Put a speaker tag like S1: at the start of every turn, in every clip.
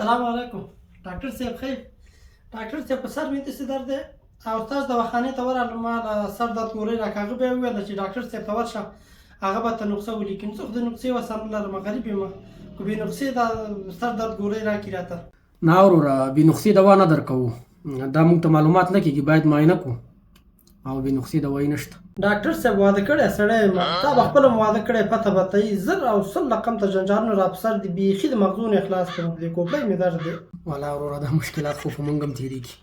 S1: سلام علیکم ډاکټر صاحب. خیر ډاکټر صاحب، په سر مې داسې درد دی او تاسو دواخانې ته ورغلم، ما له سر درد ګولۍ راکړه. هغه بیا وویل چې ډاکټر صاحب ته ورشه، هغه به ته نسخه ولیکي. نو زه خو د نسخې وسه نه لرم، غریب یم. که بې نسخې دا سر درد ګولۍ راکړي راته.
S2: نه وروره، بې نسخې دوا نه درکوو. دا موږ ته معلومات نه کېږي، باید معاینه کو او بې نسخې دوایي نشته.
S1: ډاکټر صاحب، واده کړی سړی یم، تا به خپله هم واده کړی، پته به ته یې. 1100 رقم ته جنجالونه را په سر دي، بیخي د مغزو نه یې خلاص کړم. په دې کوپړۍ مې درد دی.
S2: والا وروره، دا مشکلات خو په موږ هم تېرېږي.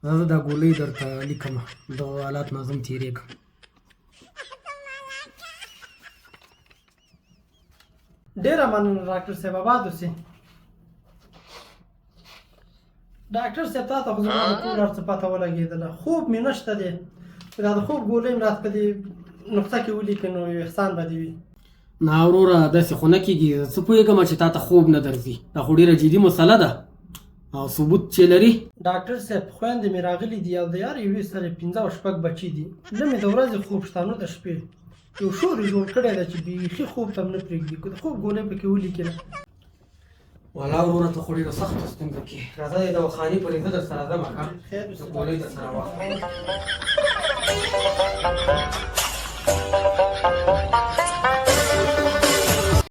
S2: زه دا ګولۍ درته لیکم، دغه حالات نه زه هم تېرېږم.
S1: ډېره مننه ډاکټر صاحب، اباد اوسې. ډاکټر صاحب، تا ته خو زما د ټول هر څه پته ولګېدله. خوب مې نشته دی، دا د خوب ګولۍ مې راته په دې نسخه کې ولیکې نو یو احسان به دې وي.
S2: نه وروره، داسې خو نه کېږي. زه څه پوهېږم چې تا ته خوب نه درځي؟ دا خو ډېره جدي مسله ده او ثبوت چې لري.
S1: ډاکټر صاحب، خویندې مې راغلي دي او د هر یوې سره پنځه او شپږ بچي دي. نه مې د ورځې خوب شته نه د شپې. یو شور یې جوړ کړی دی چې بیخي خوب ته هم نه پرېږدي. که د خوب ګولۍ پکې ولیکې نه.
S2: والا وروره، ته خو ډېره سخته ستونزه کې. راځه، د دواخانې پورې زه در سره ځم. ښه،
S1: خیر اوسې.
S2: ګولۍ در سره واخله.